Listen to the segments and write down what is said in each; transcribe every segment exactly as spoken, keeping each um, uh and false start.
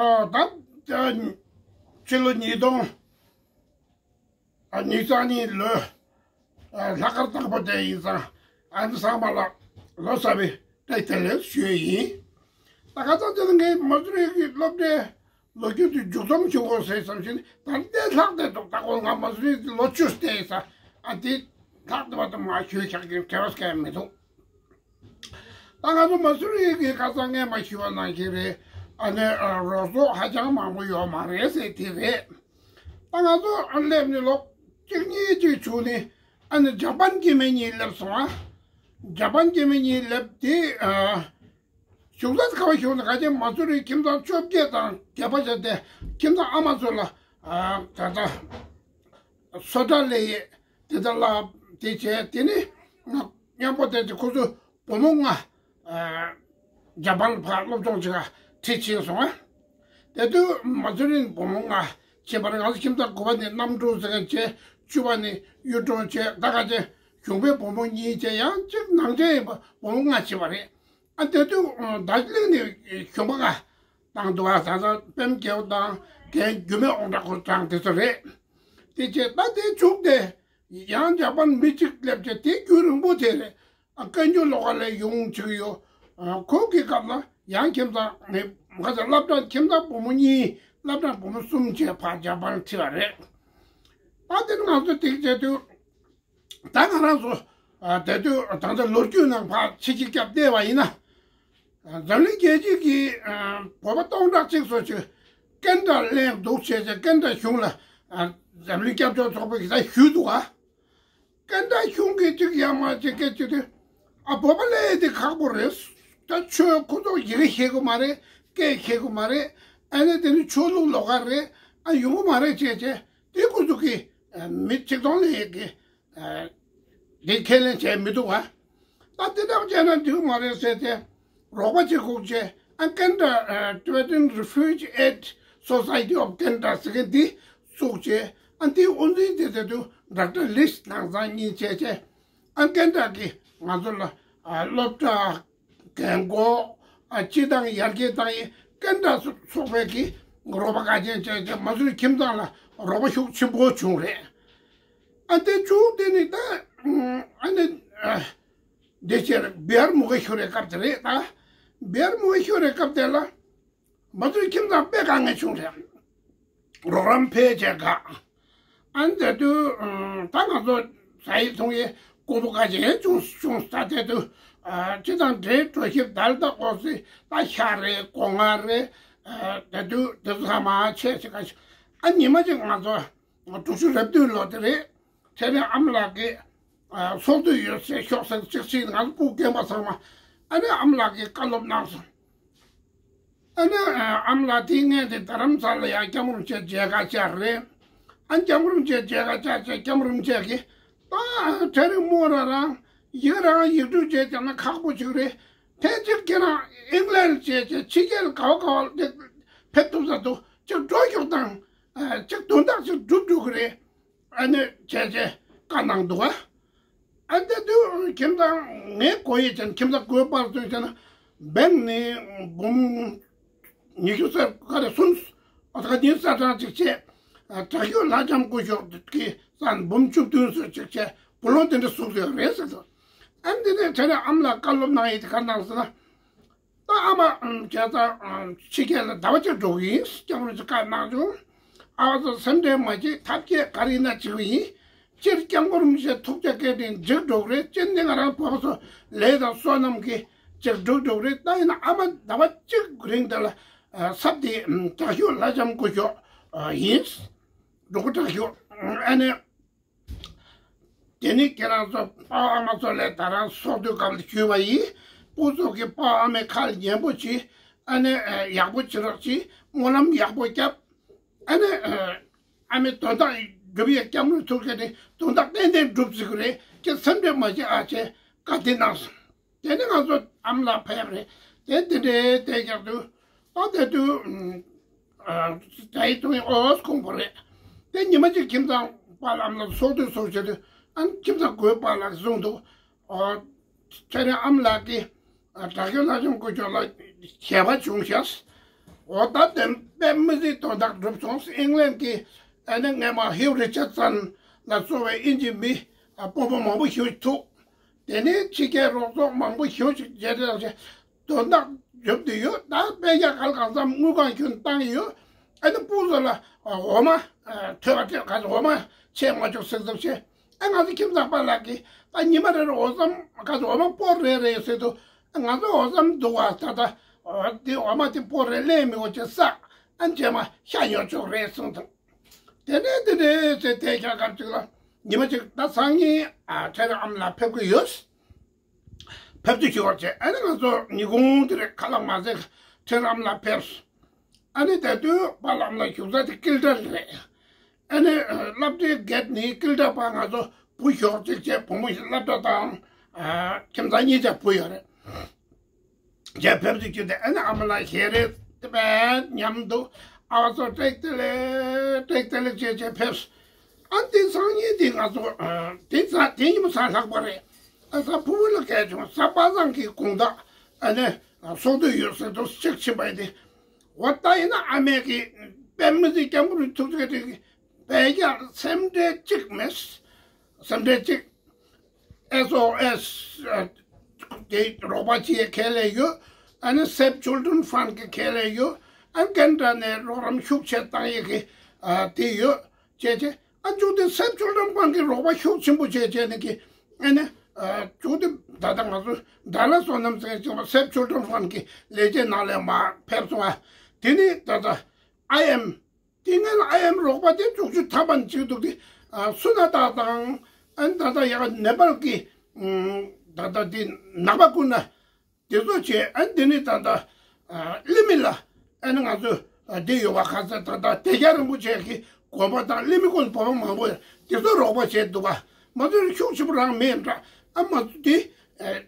ཨ་ད་ཕྱི་ལོ་ཉིས་སྟོང་ཉི་ཤུ་རྩ་གཉིས་ལོའི་ལྷག་དཀར་དང་པོ་དེ་ཡིན་ཙང་ཨ་ནི་ཚང་མ་ལ་ལོ་གསར་པའི་བཀྲ་ཤིས་བདེ་ལེགས་ཞུ་ཡས་ཡིན། ད་ག་ཚོད་དེ་ངས་མ་སུ་རི་གི་སློབ་གྲྭའི་ལོ་རྒྱུས་དེ་མཇུག་རྫོགས་བྱུང་གོ་ཟེར་བསམ་བཞིན་ད་ལྟའི་ལྷག་བསྡད་འདུག་ད་ཁོ་ང་མ་སུ་རི་ལོ་བཅུ་བསྡད་ཡིན་ཙང་ཨ་དེ་ལྷག་བསྡད་པ་དང་མ་ཞུས་ཤག་གི་བྲེལ་བ་སྐྱེ་མི་འདུག་ད་ང་ཚོ་མ་སུ་རི་གི་ཁ་སང་ངས་མ་ཞུས་པ་ནང་བཞིན་རེད། ཨ་ནི་རོགས་ཚོགས་ཧ་ཅང་མང་པོ་ཡོད་མ་རེད་ཟེར་དེ་རེད། ད་ང་ཚོ་ཨ་སླེབས་ནས་ལོ་གཅིག་གཉིས་ཅིག་བྱུང་ནས་ཨ་ནི་ཇ་པན་སྐྱེ་དམན་གཉིས་སླེབས་སོང་ཨ། ཇ་པན་སྐྱེ་དམན་གཉིས་སླེབས་དེ་ཨ། བཞུགས་ས་ག་བ་བཞུགས་ན་ག་ཅན་མ་སུ་རི་ཁྱིམ་ཚང་བཅོ་བརྒྱད་དང་བརྒྱད་པ་བྱས་ཏེ་ཁྱིམ་ཚང་ཨ་མ་ཚོ་ལ་ཨ་ད་ལྟ་སོ་ཊ་ལས་ཡས་དེ་ལྟར་ལ་དེ་བྱས་དེ་ནི་ང་མཉམ་པོ་དེ་དེ་ཁོ་ཚོ་བུ་མོ་ལྔ་ཨ་ཇ་པན་ལ་ཕར་སློབ་སྦྱོང་བྱེད་ག་ཁྲིད་ཕྱིན་སོང་ཨ། དེ་དུས་མ་སུ་རི་བུ་མོ་ལྔ་བྱས་པར་ང་ཚོ་ཁྱིམ་ཚང་དགུ་པ་ནི་གནམ་གྲུ་ཟེར་མཁན་བྱས། བཅུ་པ་ནི་གཡུ་སྒྲོན་བྱས། ད་ག་ཅན་གཞུང་པའི་བུ་མོ་གཉིས་བྱས། ཡང་གཅིག་ནང་ཆེན་ཡིན་པ་བུ་མོ་ལྔ་བྱས་པ་རེད། ཨ་དེ་དུས་ད་གླིང་ནས་གཞོན་པ་ང་བཏང་འདུག་ཨ་ད་ལྟ་པད་མ་རྒྱལ་པོ་དང་རྒན་རྒྱུད་སྨད་དབང་གྲགས་ཁོ་དང་དེ་ཚོ་རེད། དེ་བྱས་ད་དེ་བྱུང་སྟེ་ཡང་ཇ་པན་མི་གཅིག་སླེབས་བྱས་དེ་རྒྱུན་རིང་པོ་དེ་རེད། ཨ་བཀའ་འགྱུར་ལོགས་ཀ་ལས་ཡོང་བྱུང་ཡོད། ཨ་ཁོང་གི་སྐབས་ལ་ཡང་ཁྱིམ་ཚང་ནས་ང་ཚོ་སློབ་གྲྭ་ཁྱིམ་ཚང་བུ་མོ་གཉིས་སློབ་གྲྭ་བུ་མོ་གསུམ་བྱས་ཕར་ཇ་པན་ཁྲིད་པ་རེད། ད་དེ་ང་ཚོ་དེ་བྱས་དུས། ད་ང་རང་ཚོ་ཨ་དེ་དུས་ད་ལྟ་ལོ་རྒྱུས་ནང་ཕར་ཕྱི་ཁྱི་སྐྱབས་བལྟས་པ་ཡིན་ན། ཨ་འཛམ་གླིང་རྒྱལ་སྤྱི་གི་ཨ་བོད་པ་སྟོང་ཕྲག་གཅིག་སོགས་ཀྱི་ཀན་ཌ་གླེང་འདུག་བྱས་བྱས་ཀན་ཌ་གཞུང་ལ་ཨ་འཛམ་གླིང་སྐྱབས་བཅོལ་ཚོགས་པའི་གི་ད་ཞུས་འདུག་ཨ། ཀན་ཌ་གཞུང་གིས་གཅིག་ཡང་མ་བྱེད་སྐད་ཅིག་དུས་ཨ་བོད་པ་ལས་དེ་ཁག་པོ་རེད། ད་ཆོས་ཁོ་ཚོ་ཡི་གེ་ཤེས་གི་མ་རེད། སྐད་ཤེས་གི་མ་རེད། ཨ་ནི་དེ་ནི་ཆོས་ལུགས་ལོགས་ཀ་རེད། ཨ་ཡོང་གི་མ་རེད་བྱས་བྱས་དེ་ཁོ་ཚོ་གི་ཨ་མི་ཆིག་སྟོང་ལས་ཀྱི་ཨ་དེ་ཁས་ལེན་བྱས་མི་འདུག་བ། ད་དེ་འདྲ་བྱས་ན་འགྲིག་མ་རེད་ཟེར་ཏེ་རོགས་པ་ཅིག་སྒུག་བྱས་ཨ་ཀན་ཌ་ཨ་Tibetan Refugee Aid Society of Canada ཟེར་མཁན་འདི་བཙུགས་བྱས་ཨ་འདིའི་དབུ་འཛིན་དེ་དེ་དུས་ཌོག་ཊར་ལིས་ནང་ཚང་གཉིས་བྱས་བྱས་ཨ་ཀན་ཌ་གི་ང་ཚོ་ལ་ཨ་སློབ་གྲྭ་རྒན་འཁོགས་ཨ་སྤྱི་བཏང་ཡར་རྒྱས་བཏང་ཡས་ཀན་ཌ་ཚོགས་པའི་གི་རོགས་པ་ག་ཅན་བྱས་བྱས་མ་སུ་རི་ཁྱིམ་ཚང་ལ་རོགས་པ་ཤུགས་ཆེན་པོ་བྱུང་རེད། ཨ་དེ་བྱུང་དེ་ནི་ད་ཨ་ནི་ཨ་དེ་ཕྱིར་བི་ཨར་མུ་གེ་ཤོར་བའི་སྐབས་དེ་རེད་ད། བི་ཨར་མུ་གེ་ཤོར་བའི་སྐབས་དེ་ལ་མ་སུ་རི་ཁྱིམ་ཚང་དཔེ་དཀའ་ངལ་བྱུང་རེད། རོགས་རམ་ཕལ་ཆེར་འགག་ཨ་ནི་དེ་དུས་ད་ང་ཚོ་ཟ་ཡི་འཐུང་ཡི་དཀོན་པོ་ག་ཅན་བྱུང་བྱུང་ས་དེ་དུས་ཨ་སྤྱི་བཏང་འདྲེའི་གྲོ་ཞིབ་ད་ལྟ་ཨོ་སི་ད་ཤ་རེད། སྒོ་ང་རེད། ཨ་དེ་དུས་དེ་ཚོ་ཚང་མ་ཆད་ཆེ་ག་ཤ་ཨ་ཉི་མ་གཅིག་ང་ཚོ་དྲུག་ཅུ་རེ་བདུན་ལོ་དེ་རེད། དེ་ནས་ཨ་མ་ལགས་ཀྱིས་ཨ་ཚོགས་འདུ་ཡོད་ཟེར་ཤོག་ཟེར་གཅིག་གཅིག་ང་ཚོ་སྤུ་རྒན་པ་ཚང་མ་ཨ་ནི་ཨ་མ་ལགས་ཀྱིས་བཀའ་སློབ་གནང་སོང་། ཨ་ནི་ཨ་མ་ལགས་དེའི་སྔོན་དེ་རྡ་རམ་ས་ལ་ཡང་སྐྱབས་མགོན་རིན་པོ་ཆེ་མཇལ་ཁ་བཅར་རེད། ཨ་སྐྱབས་མགོན་རིན་པོ་ཆེ་མཇལ་ཁ་བཅར་བྱས་སྐྱབས་མགོན་རིན་པོ་ཆེ་གིས་ད་ཁྲ་རིང་མོ་ར་རང་ཡིག་རང་ཡིག་འབྲུ་བྱས་ཀྱང་ན་ཁག་པོ་ཅིག་རེད། ཕལ་ཆེར་ཁྱེད་རང་ཨིང་ལན་བྱས་བྱས་ཕྱི་རྒྱལ་ག་བ་ག་བ་དེ་ཕེབས་ཐུབ་ས་འདུག་ཅིག་འགྲོ་ཤོག་དང་ཨ་ཅིག་དོན་དག་ཅིག་སྒྲུབ་འགྲོ་གི་རེད། ཨ་ནི་བྱས་བྱས་བཀའ་གནང་འདུག་ཨ། ཨ་དེ་དུས་ཁྱིམ་ཚང་ངས་གོ་ཡས་ཅན་ཁྱིམ་ཚང་དགོས་པར་བརྩོན་བྱས་ན་བེང་ནས་འབུམ་ཉི་ཤུ་རྩ་ག་རེ་གསུམ་ཨ་ད་ག་ཉིན་རྩ་གྲངས་ཅིག་བྱས་ཨ་དྲག་ཤོས་ལྷ་ལྕམ་སྐུ་ཞབས་ཀྱི་རྩ་འབུམ་བཅུ་བདུན་ཙམ་ཅིག་བྱས་བུ་ལོན་དེ་འདྲ་བཟོ་གི་ཡོད་རེད་ཟེར་འདུག་ཨ་འདི་ནས་དེ་ནས་ཨ་མ་ལགས་བཀའ་སློབ་གནང་ཡས་དེ་ག་གནང་ཟེར་ན། ད་ཨ་མ་བྱས་ཙང་ཕྱི་རྒྱལ་ལ་ཟླ་བ་གཅིག་འགྲོ་གི་ཡིན། སྐྱབས་མགོན་རིན་པོ་ཆེས་བཀའ་གནང་བྱུང་། ཨ་བ་ཚོ་སེམས་ཁྲལ་མ་བྱེད། ཐབས་ཤེས་ག་རེ་ཡིན་ན་བྱེད་ཀྱི་ཡིན། སྤྱིར་སྐྱབས་མགོན་རིན་པོ་ཆེ་ཐུགས་རྗེ་བཀའ་དྲིན་འགྲིག་འགྲོ་གི་རེད། སྤྱིར་འདི་ང་རང་བོད་པ་ཚོ་ལས་དང་བསོད་ནམས་ཀྱིས་ཅིག་འགྲིག་འགྲོ་གི་རེད། ད་ཡིན་ན་ཨ་མ་ཟླ་བ་གཅིག་རིང་དེ་ལ་ཚབ་དེ་དྲག་ཤོས་ལྷ་ལྕམ་སྐུ་ཞབས་ཡིན། འགྲོ་གི་དྲག་ཤོས་ཨ་ནི། དེ་ནི་ཁྱེད་རང་ཚོ་པཱ་ཨ་མ་ཚོ་ལས་ད་རང་ཚོགས་འདུའི་སྐབས་ལ་ཞུས་པ་ཡིན། སྤུ་ཚོགས་ཀྱི་པཱ་ཨ་མའི་ཁ་ལ་ཉན་པོ་བྱེད། ཨ་ནི་ཡག་པོ་བྱེད་རོགས་བྱེད། སྨོན་ལམ་ཡག་པོ་བརྒྱབ། ཨ་ནི་ཨ་མའི་དོན་དག་སྒྲུབ་ཡས་སྐྱབས་མགོན་ཐུགས་རྗེ་ནི་དོན་དག་ཏན་ཏན་སྒྲུབ་ཟེར་གི་རེད། ཁྱེད་སེམས་ཁྲལ་མ་བྱེད་ཨ་ཅེ་བཀའ་དྲིན་གནང་སོང་། དེ་ནི་ང་ཚོ་ཨ་མ་ལགས་ཕེབས་རེད། དེ་དེ་འདྲའི་དེ་རྒྱག་དུས་ཨ་དེ་དུས་ཨ་ད་ཡི་ཏུང་ཨོ་ཁོང་པོ་རེད། དེ་ཉི་མ་གཅིག་ཁྱིམ་ཚང་པ་ལ་ཨ་མ་ལགས་ཚོགས་འདུ་ཚོགས་བྱེད་དུས་ཨ་ཁྱིམ་ཚང་དགོས་པ་ལགས་གསུངས་འདུག་ཨོ་ཁྱེད་རང་ཨ་མ་ལགས་ཀྱིས་ཨ་དྲག་ཤོས་ལྷ་ལྕམ་སྐུ་ཞབས་ལ་ཞལ་པར་བྱུང་ཤག་འོ་ད་དེ་དཔེ་མི་སྲིད་དོན་དག་གྲུབ་སོང་། ཨིང་ལན་གྱི་ཨ་ནི་སྔས་མ་ཧིའུ་རི་ཆར་སན་ལ་སོགས་པའི་དབྱིན་ཇི་མི་དཔོན་པོ་མང་པོ་ཞིག་ཐུག་དེ་ནས་ཕྱི་རྒྱལ་རོགས་ཚོགས་མང་པོ་ཞིག་ཅིག་བྱས་ཏེ་དོན་དག་འབྱོར་བསྡད་ཡོད། ད་དཔེ་ཆ་ག་ལ་གང་འཚམ་དངུལ་ཁང་ཁྱོན་བཏང་ཡོད། ཨ་ནི་སྤུ་ཚོ་ལ་འོ་མ་ཐོད་པ་སྤྲད། ག་ཚོད་འོ་མ་ཆད་མ་བཅུག་ཟེར་ཚུལ་བྱས། ཨ་ང་ཚོ་ཁྱིམ་ཚང་པ་ལགས་ཀྱིས་ད་ཉི་མ་རེར་འོ་ཙམ་ག་ཚོད་འོ་མ་སྤོ་རེ་རེ་ཟེར་དུས། ང་ཚོ་འོ་ཙམ་འདུག་བ། ད་ལྟ་འོ་འདི་འོ་མ་དེ་སྤོ་རེ་ལེན་མི་འོ་ཅེ་ས། ཨ་རྗེས་མ་ཤ་ཉོ་ཆོག་རེད་གསུངས་དང་། དེ་ནས་དེ་ནས་ཟེར་དེ་ཁྱག་ཁར་ཅིག་ལ་ཉི་མ་ཅིག་ད་སང་ཉིན་ཨ་ཁྲེ་ར་ཨམ་ལ་ཕེབས་ཀྱི་ཡོད། ཕེབས་དུས་ཞུ་བར་བྱས། ཨ་ནི་ང་ཚོ་ཉིན་གུང་དེ་རེད། ཁ་ལག་མ་ཟས་ཁྲེ་ར་ཨམ་ལ་ཕེབས། ཨ་ནི་དེ་དུས་པཱ་ལགས་ལ་བཞུགས་ས་དེ་ཀིལ་ཏར་རེད། ཨ་ནི་སློབ་གྲྭའི་གེད་ནས་ཀིལ་ཏར་བར་ང་ཚོ་བུ་ཞོགས་ཅིག་བྱས། བུ་མོ་ཞིག་སློབ་གྲྭ་དང་ཨ་ཁྱིམ་ཚང་གཉིས་ཆ་བུ་ཡོད་རེད། རྗེས་ཕེབས་དུས་ཀྱི་དེ་ཨ་ནི་ཨ་མ་ལགས་ཞལ་རས་དེ་བས་ཉམས་འདུག་ཨ་བ་ཚོ་བཀྲ་ཤིས་བདེ་ལེགས་བཀྲ་ཤིས་བདེ་ལེགས་བྱས་བྱས་ཕེབས། ཨ་དེ་སང་ཉིན་དེ་ང་ཚོ་ཨ་དེ་ཚ་དེ་ཉིན་མོ་ཚ་ལྷག་པ་རེད། ཨ་ཚ་ཕུ་བོ་ལ་གས་བྱུང་། གཟའ་པ་སངས་ཀྱི་དགོང་དག་ཨ་ནི་སྲོག་ཐོག་ཡོད་ཟེར་དུས་ཅིག་ཕྱིན་པ་ཡིན་ཏེ། འོ་ད་ཡིན་ན་ཨ་མས་ཀྱི་དཔེ་མི་སྲིད་སྐྱབས་མགོན་རིན་ཐུགས་རྗེ་གི་དཔེ་ཡག་སེམས་ཁྲལ་གཅིག་མེད། སེམས་ཁྲལ་གཅིག་ཨེས་ཨོ་ཨེས་དེ་རོགས་པ་བྱེད་ཁས་ལེན་ཡོད། ཨ་ནི་Save Children Fund གི་ཁས་ལེན་ཡོད། ཨ་ནི་ཀན་ཌ་ནས་རོགས་རམ་ཤུགས་ཆེ་བཏང་ཡས་ཀྱི་ཨ་དེ་ཡོད། བྱས་བྱས་ཨ་མཇུག་དེ་Save Children Fund གི་རོགས་པ་ཤུགས་ཆེན་པོ་བྱས་བྱས་ནས་ཀྱི་ཨ་ནི་ཨ་མཇུག་དེ་ད་ལྟ་ང་ཚོ་ཌ་ལ་བསོད་ནམས་ཟེར་བྱུང་བ་Save Children Fund གི་ལས་བྱེད་ནང་ལས་མར་ཕེབས་སོང་བ། དེ་ནི་ད་ལྟ་ཨའི་ཨེམ། དེ་སྔོན་ཨའི་ཨེམ་རོགས་པ་དེ་དྲུག་ཅུ་ཐམ་པ་ནས་བྱེད་འདུག་དེ། ཨ་སུ་ན་ཏཱ་དང་། ཨ་ནི་ད་ལྟ་ཡ་ནེ་པཱལ་གྱི་ཨམ་ད་ལྟ་དེ་ནག་པ་ཀུན་ན་དེ་ཚོ་བྱས། ཨ་ནི་དེ་ནི་ད་ལྟ་ཨ་ལི་མི་ལ་ཨ་ནི་ང་ཚོ་ཨ་དེ་ཡོད་པ། ཁ་ས་ད་ལྟ་དེ་རྒྱ་རིན་པོ་ཆེ་གི་དགོན་པ་དང་ལི་མི་ཀུན་བོད་པ་མང་པོ་དེ་ཚོ་རོགས་པ་བྱས་འདུག་པ། མ་ཚོ་ཤུགས་ཆེན་པོ་རང་མེད་འདྲ། ཨ་མ་ཚོ་དེ་ཨ།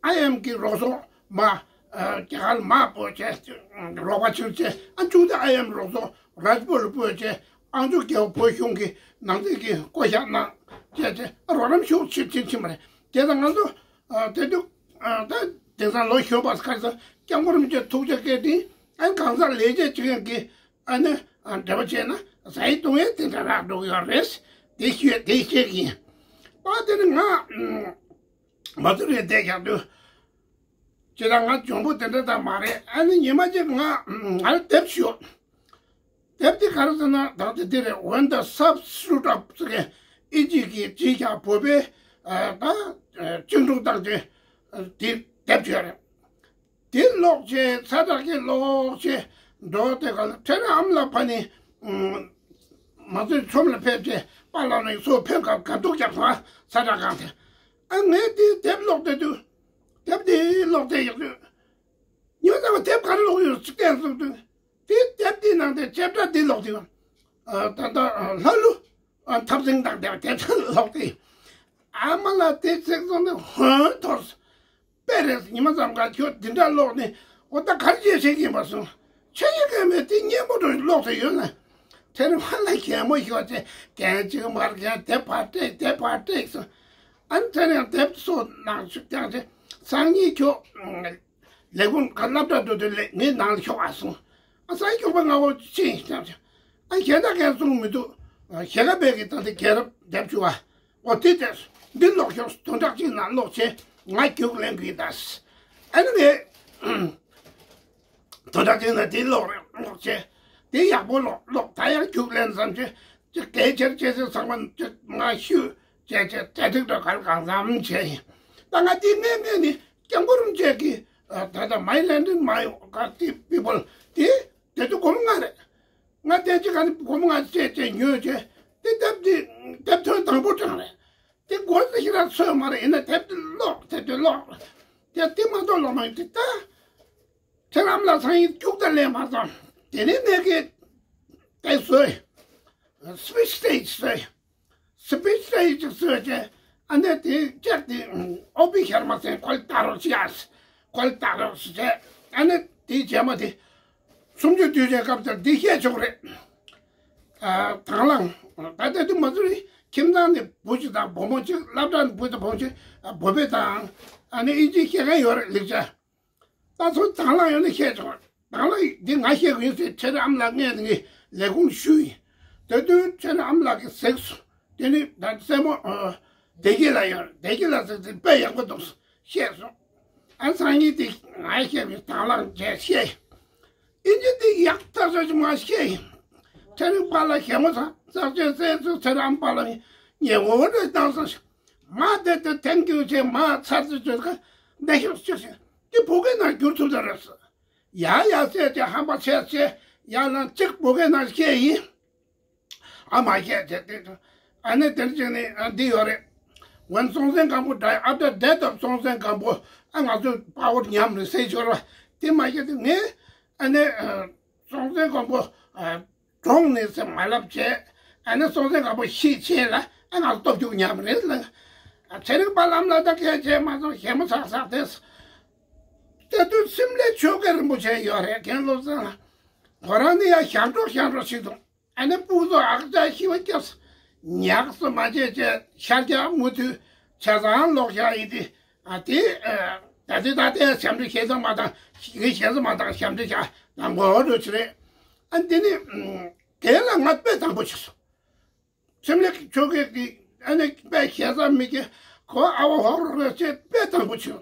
ཨའི་ཨེམ་གྱི་རོགས་ཚོགས་མ། ཨ་རྒྱ་གར་མ་སྤོས་བྱས། རོགས་པ་ཕྱིར་བྱས། ཨ་མཇུག་དེ་ཨའི་ཨེམ་རོགས་ཚོགས་རཱཇ་པུར་ལ་སྤོས་བྱས། ཨ་མཇུག་རྒྱལ་བོད་གཞུང་གི་ནང་སྲིད་ཀྱི་བསྐོ་བཞག་གནང་བྱས་བྱས། ཨ་རོགས་རམ་ཤུགས་ཆེ་ཆེ་ཕྱིན་པ་རེད། དེ་ལྟར་ང་ཚོ་ཨ་དེ་དུས་ཨ་ད་དེང་སང་ལོ་གཞོན་པ་ཁ་ས་སྐྱབས་མགོན་རིན་པོ་ཆེ་ཐུགས་རྗེ་བཀའ་དྲིན། ཨ་གང་ཟག་ལས་བྱེད་བྱེད་མཁན་གྱི་ཨ་ནི་ཨ་འབྲེལ་བ་བྱས་ན་ཟ་ཡི་བཏུང་ཡི་དེ་འདྲ་རག་འགྲོ་གི་ཡོད་རེད། དེ་ཤེས་དེ་ཤེས་ཀྱི་ཡིན། ཨ་དེ་ནི་ང་ཨ། མ་ཚུར་རེད་བསྡད་ཀྱང་འདུག་ཅེས་དང་། ང་འཇོན་པོ་དེ་འདྲ་ད་མ་རེད། ཨ་ནི་ཉི་མ་གཅིག་ང་ང་ལ་དེབ་ཞུ། དེབ་དེ་ག་རེ་ཟེར་ན་ད་ལྟ་འདི་རེད། When the Serfs Stood Up ཟེར་མཁན། ཨི་ཇིབ་ཀྱིས་བྲིས་ཀྱང་བོད་པའི་ཨ་ད་ཨ་བཅིངས་འགྲོལ་བཏང་རྗེས་དེ་དེབ་ཞུ་རེད། དེ་ཀློག་བྱས། ཚ་དྲག་གི་ཀློག་བྱས་འགྲོ་དེ་ག་ལ་ཁྲེ་ར་ཨམ་ལ་ཕ་ནི་ཨུམ་མ་ཚོད་ཁྲོམ་ལ་ཕེབས་བྱས། པཱ་ལགས་ནས་སོ་ཕེབས་སྐབས་དགའ་སྡུག་རྒྱབ་སོང་ཨ། ཚ་དྲག་གང་དེ། ཨ་ངས་དེ་དེབ་ཀློག་བསྡད་དུས། དེབ་དེ་ཀློག་བསྡད་ཡོད་དུས། ཉི་མ་རྩ་བ་དེབ་ག་རེ་ཀློག་ཡོད་ཅིག་བལྟས་སོང་དུས། དེ་དེབ་དེའི་ནང་དེ་ཆེབ་བྲག་འདི་ཀློག་དུས། ཨ་ད་ལྟ་ཨ་ལྷ་ཀླུ་ཨ་འཐབ་འཛིང་དང་དེ་དེབ་ཀློག་དུས། ཨ་མ་ལགས་དེ་ཚེག་སོང་ནས་ཧོན་འཐོར། དཔེ་རེད། ཉི་མ་ཙམ་ག་ཁྱོད་འདི་འདྲ་ཀློག་ནས་འོ་ད་ག་རེ་བྱེད་ཤེས་ཀྱིན་པ་སོང་། ཆེ་ཡི་ག་མེད་དེ་སྙན་པོ་འགྲོ་ཀློག་ཐུབ་ཡོད་ན། དེ་ནི་ཕ་ལ་གད་མོ་ཤོར་བྱས། གན་གཅིག་མར་གན་དེ་ཕར་སྤྲད་དེ་ཕར་སྤྲད་སོང་། ཨ་ནི་དེ་ནས་དེབ་སོ་ནང་ཞུགས་བཏང་རྗེས། སང་ཉིན་ཁྱོད་ལས་ཁུངས་ག་སློབ་གྲྭ་འགྲོ་དུས་ལས་ངའི་ནང་ལ་ཤོག་ཨ་གསུངས། ཨ་སང་ཉིན་ཁྱོད་པ་ང་འོ་ཕྱིན་བཏང་རྗེས། ཨ་གཞན་དག་གས་གསུང་མི་འདུག་ཨ་གཞན་ག་བས་ཀྱི་ད་ལྟ་རྒྱལ་རབས་དེབ་ཞུ་བ། འོ་དེ་དེ་འདི་ཀློག་ཤོག་དོན་དག་ཅིག་ན་ཀློག་བྱས། ང་རྒྱུགས་ལེན་གི་ཡིན་ད། ཨ་ནི་ངས་དོན་དག་ཅིག་ན་དེ་ཀློག་རེད། ཀློག་བྱས་དེ་ཡག་པོ་ཀློག་ཀློག་ད་ཡང་རྒྱུགས་ལེན་བསམ་བྱས། ཅིག་གལ་ཆེར་ཆེ་ཟེར་ཚང་མ་ཅིག་ང་ཞུས་བྱས་བྱས་གྲ་སྒྲིག་འདྲ་ག་རེ་གང་འཚམ་བྱས་ཡིན། ད་ང་དེ་ངས་ངས་ནི་སྐྱབས་མགོན་རིན་པོ་ཆེ་གི་ད་ལྟ་My Land and My Country People དེ་དེ་ཚོ་སྒོར་མོ་ལྔ་རེད། ང་དེ་ཅིག་ག་ནི་སྒོར་མོ་ལྔ་བཅས་བཅས་ཉོས་བྱས། དེ་དེབ་དེ་དེབ་ཐོན་དང་པོ་དྲངས་རེད། དེ་སྒོར་ཙམ་ཞིག་རག་སོན་མ་རེད། ཡིན་ན་དེབ་དེ་ཀློག་དེབ་དེ་ཀློག་དེ་དེ་མ་གཏོགས་ཀློག་མ་ཡོང་། དེ་ད་ཁྱེད་རང་ལ་སང་ཉིན་རྒྱུགས་དང་ལེན་མ་སོང་། དེ་ནས་ངས་ཀྱི་དེ་བཟོས། Speech Stage བཟོས། Speech Stage བཟོས་བྱས། ཨ་ནི་དེ་ལྕགས་དེ་ཨོ་པི་ཤར་མ་ཟེར་ཁོ་ལ་ལྟ་རོགས་བྱས། ཁོ་ལ་ལྟ་རོགས་བྱས། ཨ་ནི་དེའི་རྗེས་མ་དེ་སུམ་ཅུ་དུས་ཆེན་སྐབས་དེར་འདི་བཤད་ཆོག་རེད། ཨ་དང་བླངས། ད་ལྟ་དུས་མ་ཚུར་ཁྱིམ་ཚང་ནས་བུ་གཅིག་དང་བུ་མོ་གཅིག་སློབ་གྲྭ་ནས་བུ་དང་བུ་མོ་གཅིག་བོད་པའི་དང་ཨ་ནི་ཨིན་ཇི་ཤེས་མཁན་ཡོད་རེད། ལེགས་ཆ་ད་ཚོ་དང་བླངས་ཡོད་ན་བཤད་ཆོག་རེད། དང་ལ་འདི་ང་བཤད་གི་ཡིན་ཟེར། ཁྲེ་རི་ཨམ་ལགས་ངས་ངས་ལས་ཁུངས་ཞུས་ཡིན། དེ་དུས་ཁྲེ་རི་ཨམ་ལགས་ཀྱིས་གཟིགས་སོང་། དེ་ནི་ད་སྲས་མོ་ཨ་བདེ་སྐྱིད་ལགས་ཡོད། བདེ་སྐྱིད་ལགས་ཟེར་ཟེར་དཔེ་ཡག་པོ་འདུག་བཤད་སོང་། ཨ་སང་ཉིན་དེ་ང་བཤད་པའི་དང་བླངས་བྱས་བཤད་ཡིན། ཨིན་ཇི་དེ་ཡག་ཐག་ཆོད་ཅིག་མ་བཤད་ཡིན། ཁྲེ་རི་པཱ་ལགས་ཞལ་ངོ་ཚ་ཚ་བྱས་ཚེ་ཚོ་ཁྲེ་རི་ཨམ་པཱ་ལགས་ཉེ་བོ་རེ་བཏང་སོང་ཞིག་མ་དེ་དེ་ཐེངས་རྒྱུ་བྱས་མ་ཚར་ཚོད་ཚོད་ཀ་འདི་ཤོག་ཅིག་ཞིག་དེ་བོད་སྐད་ནང་བསྒྱུར་ཐུབ་ད་རེད། ཡ་ཡ་བྱས་བྱས་ཧམ་པ་བྱས་བྱས་ཡ་ལ་གཅིག་བོད་སྐད་ནང་བཤད་ཡིན། ཨ་མ་བཤད་བྱས་དེ་ཨ་ནི་དེར་བྱས་ནས་ཨ་འདི་ཡོད་རེད། When Songtsen Gampo died, after death of Songtsen Gampo, ཨ་ང་ཚོ་དཔའ་བོ་ཉམས་རེད་ཟེར་ཞོར་བ་དེ་མ་བཤད་དེ་ངས་ཨ་ནི་Songtsen Gampo གྲོངས་ནས་ཟེར་མ་ལབ་བྱས། ཨ་ནི་Songtsen Gampo ཤི་བྱས་ལ་ཨ་ང་ཚོ་སྟོབས་ཤུགས་ཉམས་རེད་ལ། ཚེ་རིང་པ་ལམ་ལ་ད་སྐད་བྱས་མ་སོང་ཞེ་མོ་ཚག་ཚག་དེ། དེ་དུས་སིམ་ལའི་ཆོས་དགེ་རིན་པོ་ཆེ་ཡོད་རེད། རྒན་བློ་བཟང་ལ་ཁོ་རང་ནི་ཡ་ཞབས་བྲོ་ཞབས་བྲོ་ཞིག་འདུག་ཨ་ནི་སྤུ་གུ་ཚོ་ཨག་ཅག་ཤི་བ་སྐྱབས་ཉག་སུ་མ་བྱས་བྱས་ཤར་རྒྱག་མུ་མཐུད་བྱས་ཙང་ལོག་བཞག་ཡིན་ཏེ། ཨ་དེ་ད་དེ་ད་ལྟའི་ཞབས་འདྲེན་ཞེ་ས་མ་དང་ངའི་ཞེ་ས་མ་དང་ཞབས་འདྲེན་བྱ་དང་མགོ་འགྲོ་ཆེ་རེད། ཨ་འདི་ནི་རྒན་ལ་ང་དཔེ་དང་པོ་བྱས་སོང་། སེམས་ལས་ཆོས་སྐད་ཀྱི་ཨ་ནི་དཔེ་ཞེ་ས་མི་གི་གོ་ཨ་བ་ཧོ་རོ་རེ་ཅེས་དཔེ་དང་པོ་བྱས།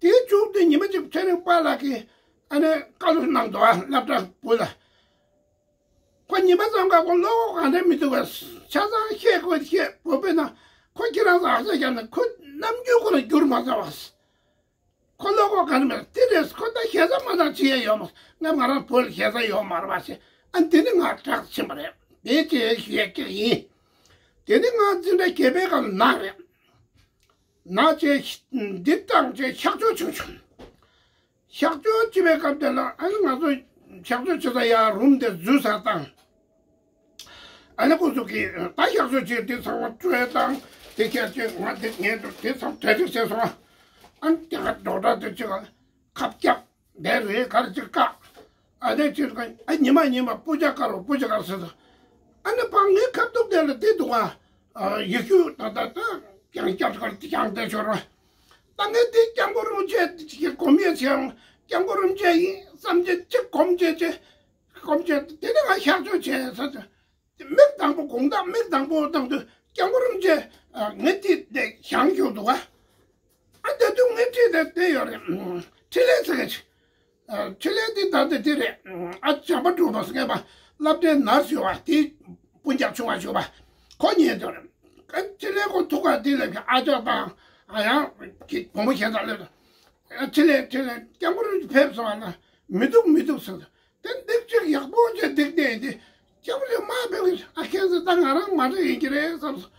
དེའི་མཇུག་ཏུ་ཉི་མ་གཅིག་ཚེ་རིང་པ་ལགས་ཀྱིས་ཨ་ནི་བཀའ་སློབ་གནང་འདུག་ཨ་སློབ་གྲྭ་བུ་ལ། ཁོ་ཉི་མ་ཙམ་ག་ཁོ་བློ་ཁོག་གང་འདྲ་མི་འདུག་གས། ཆ་ཚང་བཤད་དགོས་བཤད་བོད་པའི་ནང་ཁོ་ཁྱེད་རང་ཚོ་ཨ་ས་རྒྱབ་ནས་ཁོ་ནམ་རྒྱུན་ཁོ་ལ་འགྱུར་མ་ཚར་བ། ཁོ་བློ་ཁོག་གང་འདྲ་མེད་དེ་རེད། ཁོ་ད་ཞེ་ས་མ་དང་ཅི་ཡང་ཡོད་མ་ང་ང་རང་བོད་ལ་ཞེ་ས་ཡོད་མ་རེད་བ་ཞེས་ཨ་འདི་ནི་ང་སྐྲག་ཕྱིན་པ་རེད། དེ་ཅེས་ཞུ་ཡས་ཀྱི་ཡིན། དེ་ནི་ང་འཛིན་གྲྭ་བརྒྱད་པའི་སྐབས་ནང་རེད། ནག་ཅེས་འདི་བཏང་ཅེས་གཤག་བཅོས་བྱུང་བྱུང་། གཤག་བཅོས་བྱེད་པའི་སྐབས་དེ་ལ་ཨ་ནི་ང་ཚོ་གཤག་བཅོས་བྱེད་ས་ཡ་རུམ་དེ་འཛུལ་ས་དང་། ཨ་ནི་ཁོ་ཚོ་གིས་ད་གཤག་བཅོས་བྱེད་དེ་ཚང་མ་སྤྲོད་དང་དེ་ཁྱེར་ཅེས་ང་དེ་ངས་འགྲོ་དེ་ཚང་གྲ་སྒྲིག་བྱས་སོང་། ཨ་ནི་དེ་ག་ཌོག་ཊར་དེ་ཅིག་ཁབ་བཀྱག་དེ་རེད་ག་རེ་ཅིག་བཀག་ཨ་ནི་ཅིག་ཨ་ཉི་མ་ཉི་མ་སྤུ་ཅག་དཀར་རོ་སྤུ་ཅག་དཀར་ཟེར་དང་། ཨ་ནི་ཕ་ངའི་ཁ་ཐུག་དེ་ལ་དེ་འདུག་ཨ། ཡིག་ཤུ་ད་ད་ད་ཀྱང་སྐྱབས་གར་དེ་ཀྱང་དེ་ཤོར་བ། ད་ངས་དེ་སྐྱབས་མགོན་རིན་པོ་ཆེ་གོམས་ཡས་བྱས་ཡང་སྐྱབས་མགོན་རིན་པོ་ཆེ་ཡིན་བསམ་བྱས་ཅིག་གོམས་བྱས་ཅིག་གོམས་བྱས་དེ་ནས་ང་གཤག་བཅོས་བྱས་ས་ཅིག་མིག་དང་པོ་དགོང་དག་མིག་དང་པོ་བཏང་དུས་སྐྱབས་མགོན་རིན་པོ་ཆེ་ངའི་དེ་དེ་བཞེངས་བཞུགས་འདུག་ག་ཨ་དེ་དུས་ངའི་འཁྲིས་དེ་དེ་ཡོད་རེད། འཕྲིན་ལས་ཟེར་མཁན་ཅིག་འཕྲིན་ལས་དེ་ད་དེ་དེ་རེད། ཨ་བྱམས་པ་འབྲུག་པ་ཟེར་མཁན་པ་སློབ་གྲྭའི་ནར་སི་ཡོད་པ་དེ་སྤུན་ཀྱག་ཆུང་བ་ཞུ་བ་ཁོ་ཉན་དོ་རེད། ཨ་འཕྲིན་ལས་ཁོ་ཐུག་ག་དེ་ལབ་ཀྱི་ཨ་ཅག་དང་ཨ་ཡང་གི་བུ་མོ་གཞན་དག་ལབ། ཨ་འཕྲིན་ལས་འཕྲིན་ལས་སྐྱབས་མགོན་རིན་པོ་ཆེ་ཕེབས་སོང་བ་ན་མི་འདུག་མི་འདུག་ཟེར། དེ་འདེགས་གཅིག་ཡག་པོ་བྱས་འདེགས་བསྡད་ཡིན་ཏེ། སྐྱབས་རེ་མ་ཕེབས་ཨ་ཁྱེད་ཚོ་ད་ང་རང་མ་རེད་ཡིན་གྱི་རེད་བསམ་སོང་།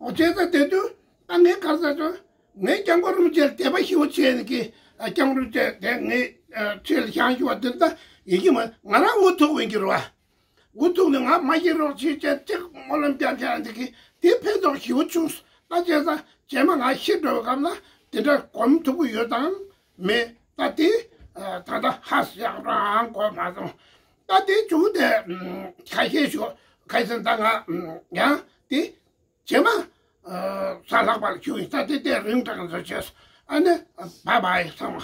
འོ་བྱས་ཙང་དེ་དུས་ད་ངས་ག་ཟེར་ཆོག་ངས་སྐྱབས་མགོན་རིན་པོ་ཆེར་དད་པ་ཞེ་པོ་བྱས་ནས་ཀྱི་ཨ་སྐྱབས་མགོན་རིན་པོ་ཆེ་དེ་ངའི་ཨ་འཁྲིས་ལ་བཞེངས་ཞུ་བ་འདི་ད་ཡིན་གྱི་མ་ང་རང་འུ་ཐུག་ཡིན་གྱི་རེད་བ། འུ་ཐུག་ནས་ང་མ་ཤི་རོགས་བྱེད་ཅེས་གཅིག་སྨོན་ལམ་རྒྱབ་བྱས་འདི་གི་དེ་ཕན་ཐོགས་ཞེ་པོ་བྱུང་། ད་བྱས་ཙང་རྗེས་མ་ང་ཤི་འགྲོ་བའི་སྐབས་ལ་དེ་འདྲ་གོམས་ཐུབ་ཀྱི་ཡོད་དམ། མེད། ད་དེ་ད་ལྟ་ཧ་ཤང་རང་གོ་མ་སོང་། ད་དེ་བྱུང་དེ་ཁ་ཤས་ཤོག་ཁ་སང་ད་ང་ཡང་དེ་རྗེས་མ་གཟའ་ལྷག་པར་བྱུང་ཡིན། ད་དེ་དེ་རིང་དྲག་ཚོ་བྱས་སོང་། ཨ་ནི་བཱའི་བཱའི་ཚང་མ།